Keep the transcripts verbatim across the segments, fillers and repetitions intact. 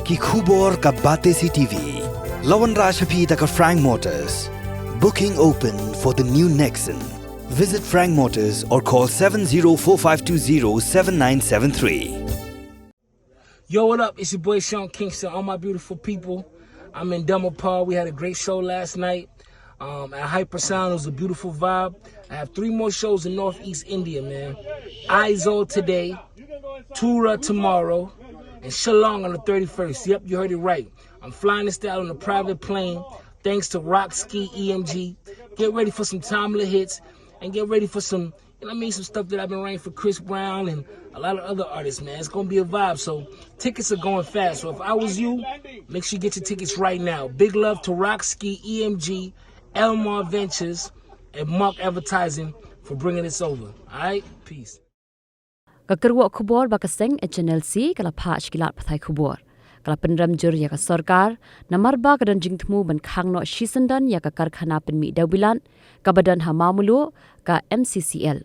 Ki khubor ka Batesi T V. La wanrah sha phi da ka Frank Motors. Booking open for the new Nexon. Visit Frank Motors or call seven zero four five two zero seven nine seven three. Yo, what up? It's your boy Sean Kingston. All my beautiful people, I'm in Dumapur. We had a great show last night um, at Hypersound. It was a beautiful vibe. I have three more shows in Northeast India, man. Aizawl today, Tura tomorrow, and Shillong on the thirty-first. Yep, you heard it right. I'm flying this out on a private plane. Thanks to Rock Ski E M G. Get ready for some Tamla hits and get ready for some, you know what I mean, some stuff that I've been writing for Chris Brown and a lot of other artists, man. It's gonna be a vibe. So tickets are going fast. So if I was you, make sure you get your tickets right now. Big love to Rock Ski, E M G, Elmar Ventures, and Mark Advertising for bringing this over. All right, peace. Ka kyrwoh khubor ba ka seng H N L C ka la phah sha ki lad pathai khubor. Ka la pynrem jur ïa ka sorkar namar ba ka don jingthmu ban khang noh shisyndon ïa ka karkhana pynmih dewbilat kaba don ha Mawmluh, ka M C C L.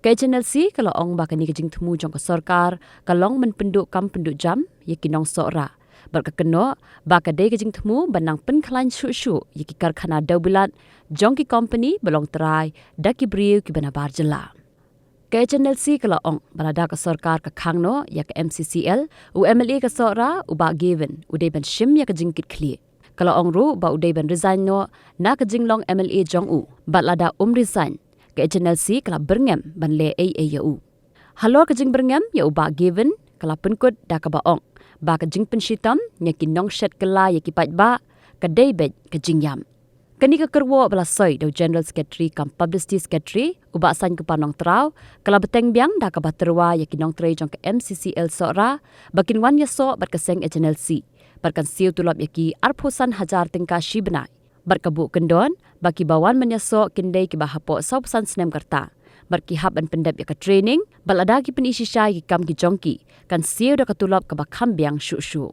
Ka H N L C ka la ong ba kane ka jingthmu jong ka sorkar ka long ban pynduh kam pynduh jam ïa ki nongsohra bad ka kynnoh ba ka dei ka jingthmu ban nang pynkhlaiñ shuh shuh ïa ki karkhana dewbilat jong ki kompani ba long trai da ki briew kiba nabar jylla. Ka H N L C ka la ong ba lada ka sorkar ka khang noh ïa ka M C C L, u M L A ka Sohra, u Bah Gavin, u dei ban shim ïa ka jingkitkhlieh. Ka la ong ruh ba u dei ban resign noh na ka jinglong M L A jong u bad lada um resign, ka H N L C ka la byrngem ban leh ei ei ïa u. Halor ka jingbyrngem ïa u Bah Gavin, ka la pynkut da kaba ong ba ka jingpynshitom ïa ki nongshet kylla ïa ki paidbah ka dei beit ka jingïap. Kane ka kyrwoh ba la soi da u General Secretary cum Publicity Secretary, u Bah Saiñkupar Nongtraw, ka la bteng biang da kaba tyrwa ïa ki nongtrei jong ka M C C L Sohra ba kin wan ïasoh bad ka seng H N L C bad kan siew tulop ïa ki arphew san hajar tyngka shi bnai. Bad ka buh kyndon ba kiba wan ban ïasoh kin dei kiba hapoh sawphew san snem ka rta bad ki hap ban pyndep ïa ka training bad lada ki pyni shisha ïa ki kam ki jong ki, kan siew da ka tulop kaba kham biang shuh shuh.